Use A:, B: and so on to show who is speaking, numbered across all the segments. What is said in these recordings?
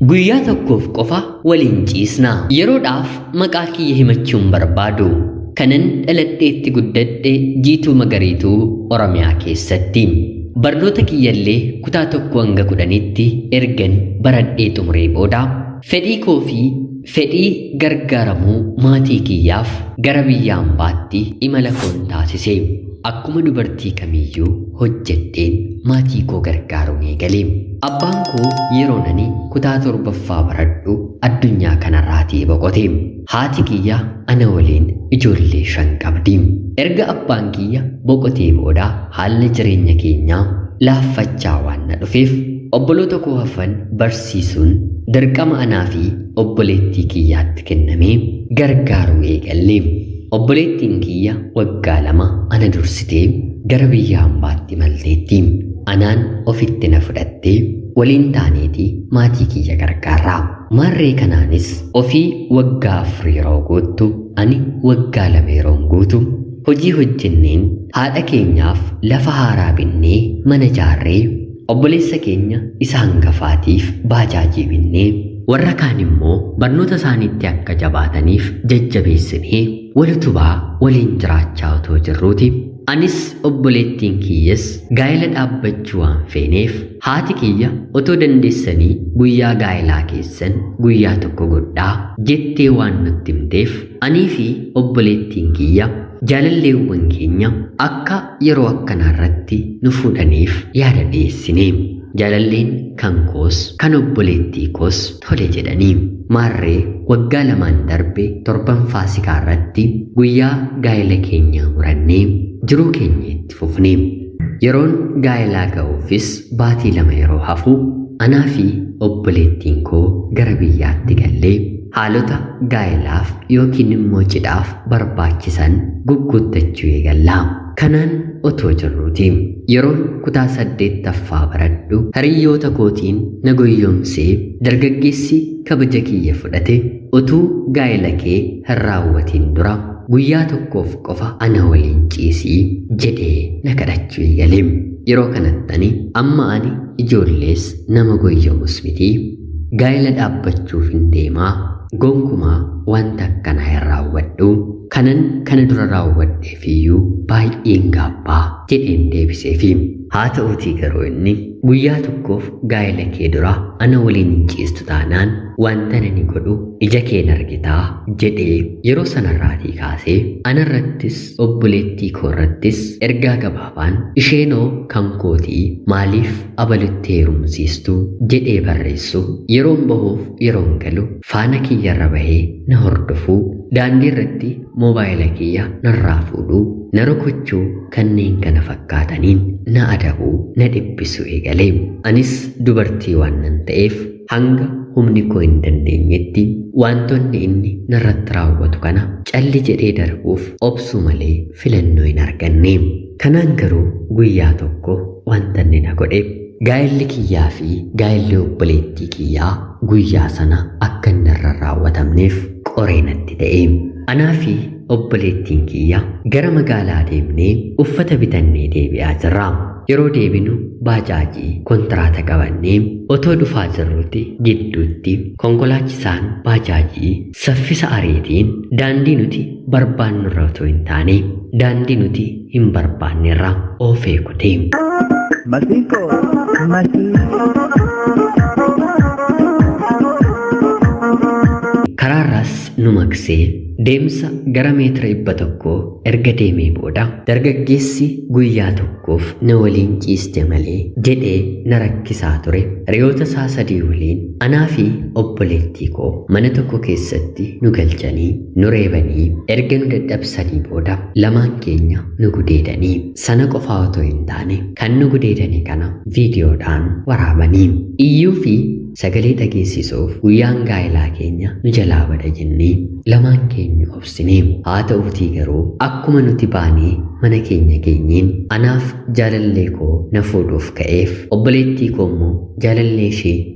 A: Guyyaa tokkoof qofa waliin ciisnaa. Yeroodhaaf maqaa kiyya himachuun barbaadu. Kanan dhaladheetti guddadhe Jiituu Magariituu Oromiyaa keessatti. Barnoota kiyyallee kutaa 1 hanga 10tti ergan baradhee xumuree booda fedhii koo fi fedhii gargaaramuu maatii kiyyaaf gara biyya hambaatti imala koon taasise. Akkuma dubartii kamiiyyuu hojjedheen maatii koo gargaaruun eegale. Abbaan koo yeroo ani kutaa 7ffaa baradhu addunyaa kanarraatii boqote. Haati kiyya ana waliin ijoollee 5 qabdi. Erga abbaan kiyya boqotee booda haalli jireenya keenyaa laaffachaa waan na dhufeef obboloota koo hafan barsiisuun dirqama anaa fi obboleettii kiyyaatti kennamee gargaaruu eegalle. Obboleettiin kiyya waggaa 2 ana dursitee gara biyya hambaatti imalteetti. Anaan ofitti na fudhattee waliin taaneetii maatii kiyya gargaarraa. Maarree kanaanis ofii waggaa 4 yeroo guuttu ani waggaa 2 yeroon guutu hojii hojjenneen haadha keenyaaf lafa haaraa binnee mana ijaarree obboleessa keenya isa hangafaatiif baajaajii binnee warra kaan immoo barnoota isaaniitti akka jabaataniif jajjabeessinee wal utubaa waliin jiraachaa otoo jirruuti. Anis obboleettiin kiyyas gaa'ela dhaabbachuu waan feeneef haati kiyya otoo dandeessanii guyyaa gaa'elaa keessan guyyaa tokko godhaa jettee waan nutti himteef anii fi obboleettiin kiyya jaalalleewwan keenya akka yeroo akkanaarratti nu fuudhaniif yaada dhiyeessine. Jaalalleen kan koos kan obboleettii koos tole jedhanii maarree waggaa 2 darbe torban Faasikaa irratti guyyaa gaa'ela keenyaa murannee jiruu keenya itti fufne. Yeroon gaa'elaa ga'uufis baatii 2 yeroo hafu anaa fi obboleettiin koo gara biyyaatti gallee haalota gaa'elaaf yookiin immoo cidhaaf barbaachisan gugguuttachuu eegallaa. Kanaan otoo jirruuti yeroon kutaa 8ffaa baradhu hiriyyoota kootiin na goyyomsee dargaggeessi kabaja kiyya fudhate utuu gaa'ela kee hin raawwatiin dura guyyaa tokkoof qofa ana waliin ciisii jedhee na kadhachuu eegale. Yeroo kanatti ani amma ani ijoollees nama goyyomus miti gaa'ela dhaabbachuuf hin deemaa gonkumaa wanta akkanaa hin raawwadhu kanan kana dura raawwadheef iyyuu baay'een gaabbaa jedheen deebiseefi. Haa ta'uutii garuu inni guyyaa tokkoof gaa'ela kee dura ana waliin hin ciistu taanaan wanta ani godhu ija keen argitaa jedhee yeroo sanarraatii kaasee anarrattis obboleettii koorrattis ergaa gabaabaan isheenoo kan kootii maaliif abalutti heerumsiistu jedhee barreessu yeroon bahuuf yeroon galu faana kiyyarra bahee na hordofuu daandii irratti moobaayila kiyya narraa fuudhuu na rukuchuu kanneen kana fakkaataniin na adabuu na dhiphisuu eegale. Anis dubartii waan nan ta'eef hanga humni koo hin dandeenyetti wantoonni inni narratti raawwatu kana calli jedhee darbuuf obsuu malee filannoo hin arganne. Kanaan garuu guyyaa tokko wanta inni na godhe gaa'elli kiyyaa fi gaa'elli obboleettii kiyyaa guyyaa sana akka inni irra raawwatamneef qoree natti ta'e. Anaa fi obboleettiin kiyya gara magaalaa deemnee uffata bitannee deebi'aa jirra. Yeroo deebinu baajaajii kontiraata qabannee otoo dhufaa jirrutti gidduutti konkolaachisaan baajaajii saffisa ariitiin daandii nuti barbaannurra otoo hin taane daandii nuti hin barbaannerra oofee kute.
B: Masiiko,
A: Karaarraas nu maqsee deemsa gara meetira 100 erga deemee booda dargaggeessi guyyaa tokkoof na waliin ciiste malee jedhee na rakkisaa ture. Hiriyoota isaa 3 waliin anaa fi obboleettii koo mana tokko keessatti nu galchanii nu reebanii erga nu dadhabsanii booda lamaan keenya nu gudeedanii sana qofaa otoo hin taane kan nu gudeedanii kana viidiyoodhaan waraabanii iyyuu fi sagalee dhageessisuuf guyyaan gaa'elaa keenya nu jalaa bada jennee lamaan keenya obsinee. Haa ta'uutii garuu akkuma nuti baanee mana keenya geenyeen anaaf jaalallee koo na fuudhuuf ka'eef obboleettii koo immoo jaalallee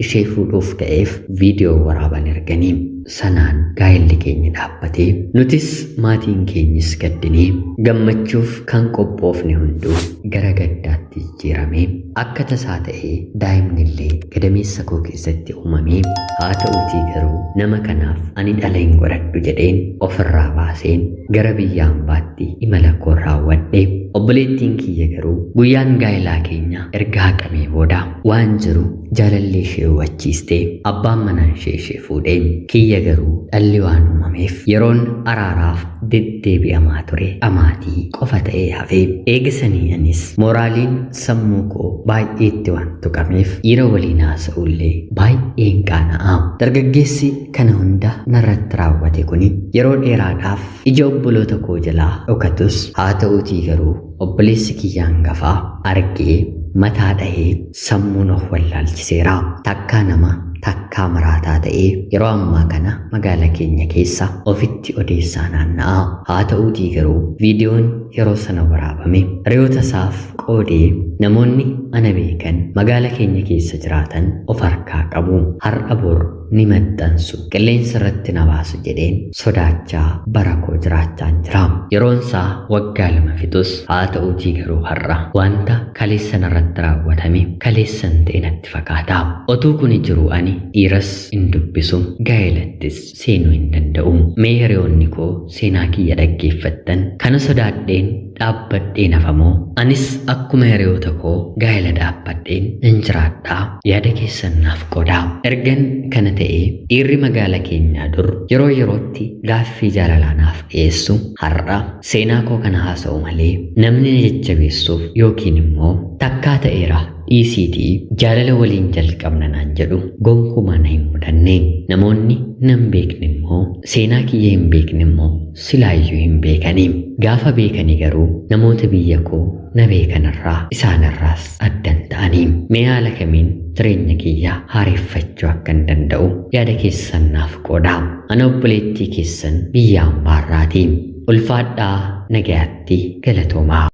A: ishee fuudhuuf ka'eef viidiyoo waraaban erganii. Sanaan gaa'elli keenya dhaabbatee nutis maatiin keenyis gaddinee gammachuuf kan qophoofne hunduu gara gaddaatti jijjiiramee akka tasaa ta'ee daa'imni illee gadameessa koo keessatti uumamee, haa ta'uutii garuu nama kanaaf ani dhala hin godhadhu jedheen ofirraa baaseen gara biyya hambaatti imala koo raawwadhe. Obboleettiin kiyya garuu guyyaan gaa'elaa keenya erga haqamee booda waan jiru jaalallee ishee hubachiistee abbaan manaa ishee ishee fuudhee, kiyya garuu dhalli waan uumameef yeroon araaraaf deddeebi'amaa ture amaatii qofa ta'ee hafee. Eegisanii anis mooraaliin sammuu koo baay'eetti waan tuqameef dhiira waliin haasa'ullee baay'een qaana'a. Dargaggeessi kana hunda narratti raawwate kuni yeroo dheeraadhaaf ija obboloota koo jalaa dhokatus, haa ta'uutii garuu obboleessi kiyya hangafaa argee mataa dhahee sammuun of wallaalchiseera. Takkaa nama takkaa maraataa ta'ee yeroo ammaa kana magaala keenya keessa ofitti odeessaa naanna'a. Haa ta'uutii garuu viidiyoon yeroo sana waraabame hiriyoota isaaf qoodee namoonni ana beekan magaala keenya keessa jiraatan of harkaa qabu. Har'a bor ni maxxansu, qilleensa irratti na baasu jedheen sodaachaa bara koo jiraachaan jira. Yeroon isaa waggaa 2 fixus, haa ta'uutii garuu har'a wanta kaleessan irratti raawwatame kaleessan ta'e natti fakkaata. Otuu kuni jiru ani dhiiras hin dubbisu, gaa'elattis seenuu hin danda'u. Mee hiriyoonni koo seenaa kiyya dhaggeeffattan, kana sodaadheen dhaabbadheen hafamoo anis akkuma hiriyoota koo gaa'ela dhaabbadheen nan jiraadhaa? Yaada keessan naaf qoodaa. Ergan kana ta'ee dhiirri magaala keenyaa dur yeroo yerootti gaaffii jaalalaa naaf dhiyeessu har'a seenaa koo kana haasa'u malee namni na jajjabeessuuf yookiin immoo takkaa ta'eera dhiisiitii jaalala waliin jalqabna naan jedhu gonkumaa na hin mudanne. Namoonni nan beekne immoo, seenaa kiyya hin beekne immoo silaayyuu hin beekani. Gaafa beekani garuu namoota biyya koo na beekanirraa isaanirraas addan ta'anii. Mee haala kamiin jireenya kiyya haareeffachuu akkan danda'u yaada keessan naaf qoodaa. Ana obboleettii keessan biyya hambaarraati. Ulfaadhaa, nagayaatti, galatoomaa.